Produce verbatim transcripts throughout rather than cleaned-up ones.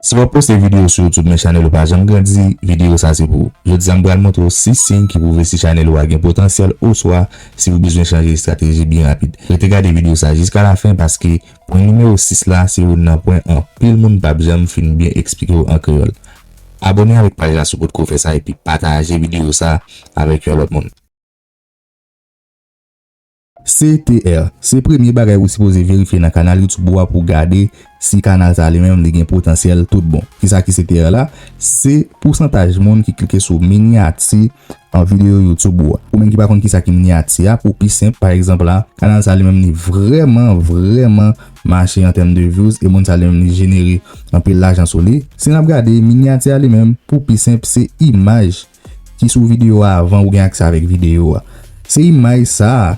Si w ap poste videyo sou YouTube men chanèl ou pa janm grandi, videyo sa se pou ou. Jodi a m pral montre w sis siy ki pwouve si chanèl ou a gen potansyèl oswa si ou bezwen chanje estrateji byen rapid. Rete gade videyo sa jiska lafen paske pwen nimewo sis la se youn nan pwen anpil moun p ap janm fin byen eksplike w an kreyòl. Abòne avèk paj la si w potko fè sa epi pataje videyo sa avèk yon lòt moun. C T R, se premye bagay ou sipoze verifye nan kanal YouTube ou a pou gade si kanal sa li menm li gen potansyèl tout bon. Kisa ki C T R la? Se pousantaj moun ki klike sou minyati an videyo YouTube ou a. Ou menm ki pa konn kisa ki minyati a, pou pi senp, pa egzanp la, kanal sa li menm li vrèman, vrèman mache an tèm de views e moun sa li menm li jenere anpil lajan sou li. Si n ap gade minyati a li menm, pou pi senp, se imaj ki sou videyo a avan ou gen aksè avèk videyo a. Se imaj sa a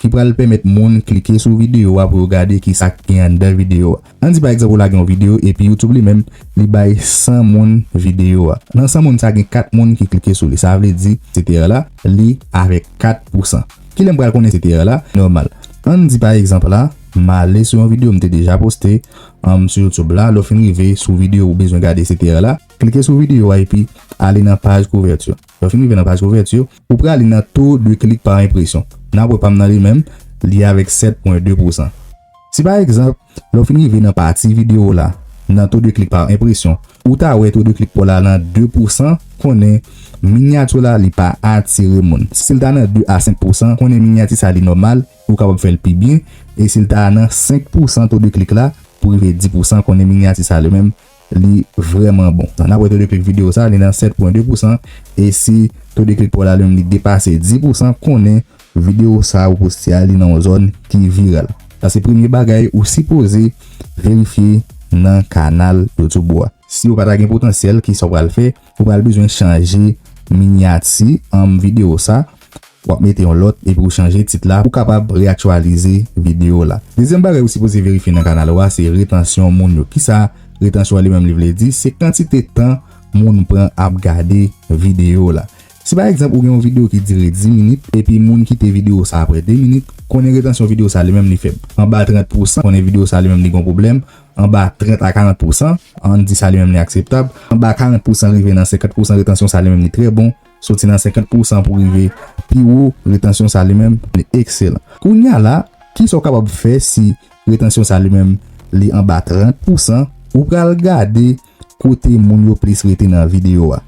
ki pral pèmèt moun klike sou videyo a pou yo gade kisa k gen anndan videyo a. Ann di pa egzanp ou lage yon videyo epi YouTube li menm li bay san moun videyo a. Nan san moun sa gen kat moun ki klike sou li. Sa vle di C T R la li avèk kat pousan. Kilè m pral konnen C T R la? Nòmal. Ann di pa egzanp la, m ale sou yon videyo m te deja poste um, sou YouTube la. Lè w fin rive sou videyo ou bezwen gade C T R la, klike sou videyo a epi ale nan paj kouvèti. Lè w fin rive nan paj kouvèti, ou prale nan taux de clic par impression. N ap wè pa m nan li menm, li avèk sèt pwen de pousan. Si pa egzanp, lè w fin rive nan pati videyo la, nan taux de clic par impression, ou ta wè taux de clic pa w la nan de pousan, konnen minyati w la li pa atire moun. Si l ta nan de a senk pousan, konnen minyati sa li nòmal, ou kapab fè l pi byen. E si l ta nan senk pousan taux de clic la, pou rive dis pousan, konnen minyati sa li menm li vrèman bon. N ap wè taux de clic videyo sa, li nan sèt pwen de pousan. E si taux de clic pa w la li menm li depase dis pousan, konnen videyo sa ou poste a li nan yon zòn ki viral. Sa se premye bagay ou sipoze verifye nan kanal YouTube ou a. Si ou pa ta gen potansyèl, kisa w pral fè? Ou pral bezwen chanje minyati an videyo sa. W ap mete yon lòt epi ou chanje tit la pou kapab reaktyalize videyo la. Dezyèm bagay ou sipoze verifye nan kanal ou a se retansyon moun yo. Kisa retansyon an li menm li vle di? Se kantite tan moun pran ap gade videyo la. Si pa egzanp ou gen yon videyo ki dire dis minit epi moun kite videyo sa apre de minit, konnen retansyon videyo sa li menm li fèb. Anba trant pousan, konnen videyo sa li menm li gen yon pwoblèm. Anba trant a karant pousan, ann di sa li menm li akseptab. Anba karant pousan rive nan senkant pousan, retansyon sa li menm li trè bon. Soti nan senkant pousan pou rive pi wo, retansyon sa li menm li ekselan. Kounye a la, kisa w kapab fè si retansyon sa li menm li anba trant pousan? Ou pral gade kote moun yo plis rete nan videyo a.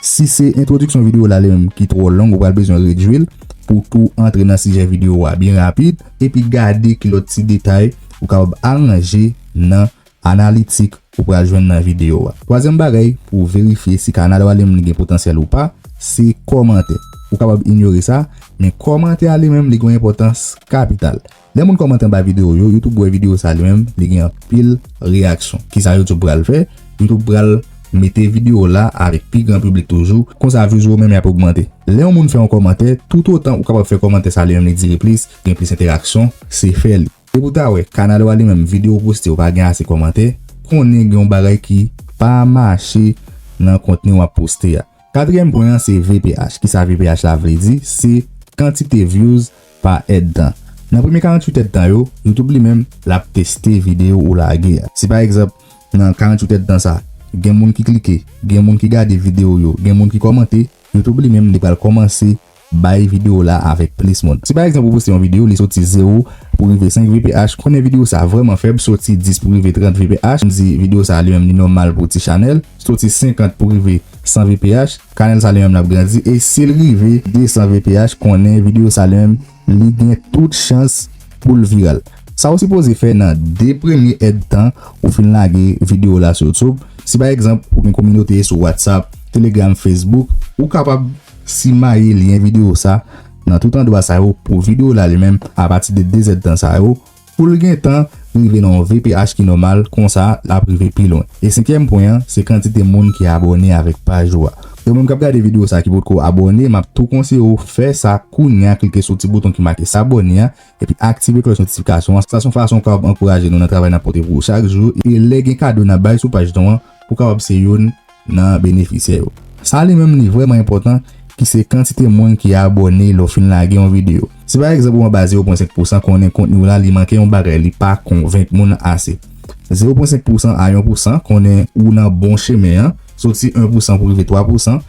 Si se entwodiksyon videyo la li menm ki twò long, ou pral bezwen redui l pou tou antre nan sijè videyo a byen rapid, epi gade ki lòt ti detay ou kapab aranje nan analitik ou pral jwenn nan videyo a. Twazyèm bagay pou w verifye si kanal ou a li menm li gen potansyèl ou pa, se kòmantè. Ou kapab inyore sa, men kòmantè a li menm li gen yon enpòtans kapital. Lè moun kòmante anba videyo yo, YouTube wè videyo sa li menm, li gen anpil reyaksyon. Kisa YouTube pral fè? YouTube pral mete videyo la avèk pi gran piblik toujou, konsa views ou yo menm y ap ogmante. Lè yon moun fè yon kòmantè, toutotan ou kapab fè kòmantè sa li menm li dire plis, gen plis entèraksyon, se fè li. Depi w ta wè kanal ou a li menm videyo w poste yo pa gen ase kòmantè, konnen gen yon bagay ki pa mache nan kontni w ap poste a. Katriyèm pwen an se V P H. Kisa V P H la vle di? Se kantite views pa èdtan. Nan premye karanntuit èdtan yo, YouTube li menm l ap teste videyo ou lage a. Si pa egzanp, nan karanntuit èdtan sa, gen moun ki klike, gen moun ki gade videyo yo, gen moun ki kòmante, YouTube li menm li pral kòmanse bay videyo la avèk plis moun. Si pa egzanp ou poste yon videyo, li soti zewo pou rive senk V P H, konnen videyo sa vrèman fèb, soti dis pou rive trant V P H, m di videyo sa li menm li nòmal pou ti chanèl, soti senkant pou rive san V P H, kanal sa li menm l ap grandi, e si l rive desan V P H, konnen videyo sa li menm li gen tout chans pou l viral. Sa ou sipoze fè nan de premye èdtan ou fin lage videyo la sou YouTube. Si pa egzanp ou gen kominote sou WhatsApp, Telegram, Facebook, ou kapab simaye lyen videyo sa nan tout andwa sa yo pou videyo la li menm apati de de èdtan sa yo pou l gentan rive nan yon V P H ki nòmal, konsa l ap rive pi lwen. E senkyèm pwen an, se kantite moun ki abòne avèk paj ou a. Gen moun k ap gade videyo sa ki potko abòne, m ap tou konseye w fè sa kounye a, klike sou ti bouton ki make s'abonner a, epi aktive klòch notifikasyon an. Sa se yon fason w kapab ankouraje nou nan travay n ap pote pou ou chak jou. E lè gen kado n ap bay sou paj nou an, ou kapab se youn nan benefisyè yo. Sa li menm li vrèman enpòtan, ki se kantite moun ki abòne lè w fin lage yon videyo. Si pa egzanp ou anba zewo pwen senk pousan, konnen kontni w la li manke yon bagay, li pa konvenk moun ase. zewo pwen senk pousan a yon pousan, konnen ou nan bon chemen an. Soti yon pousan pou rive twa pousan.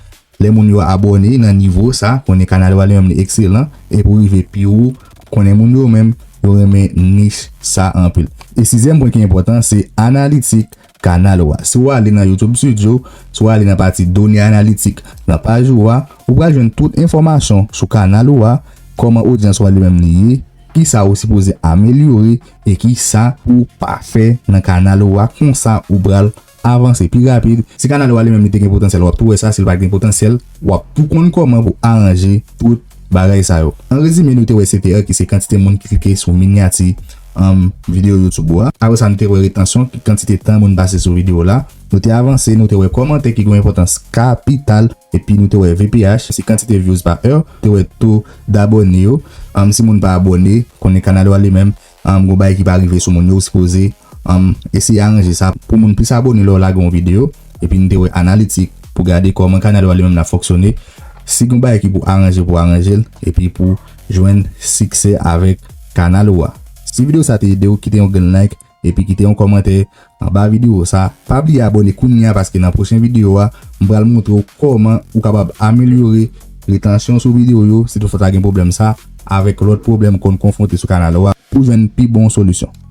Lè moun yo abòne nan nivo sa, konnen kanal ou a li menm li ekselan, e pou rive pi wo, konnen moun yo menm, yo renmen nich sa anpil. E sizyèm pwen ki enpòtan, se analitik kanal ou a. Si w ale nan YouTube Studio, si w ale nan pati done analitik nan paj ou a, ou pral jwenn tout enfòmasyon sou kanal ou a, kòman odyans ou a li menm li ye, kisa ou sipoze amelyore e kisa pou w pa fè nan kanal ou a, konsa ou pral avanse pi rapid. Si kanal ou a li menm li te gen potansyèl, w ap tou wè sa. Si l pa t gen potansyèl, w ap tou konn kòman pou aranje tout bagay sa yo. An rezime, nou te wè C T R ki se kantite moun ki klike sou minyati, um, videyo YouTube ou a. Apre sa, nou te wè retansyon, ki kantite tan moun pase sou videyo la. Nou te avanse, nou te wè kòmantè ki gen enpòtans kapital, epi nou te wè V P H, se kantite views pa è, nou te wè to dabòne yo. Um, si moun pa abòne, konnen kanal ou a li menm, um, gon bagay ki pa rive sou moun yo, ou sipoze, um, eseye aranje sa pou moun plis abòne lè w lage yon videyo. Epi nou te wè analitik pou gade kòman kanal ou a li menm l ap fonksyone. Si gon bagay ki pou aranje, pou aranje l, epi pou jwenn siksè avèk kanal ou a. Si videyo sa te ede w, kite yon grenn like, epi kite yon kòmantè anba videyo sa. Pa bliye abòne kounye a, paske nan pwochen videyo a, m pral montre w kòman ou kapab amelyore retansyon sou videyo yo, si toutfwa ta gen pwoblèm sa, avèk lòt pwoblèm konn konfwonte sou kanal ou a, pou jwenn pi bon solisyon.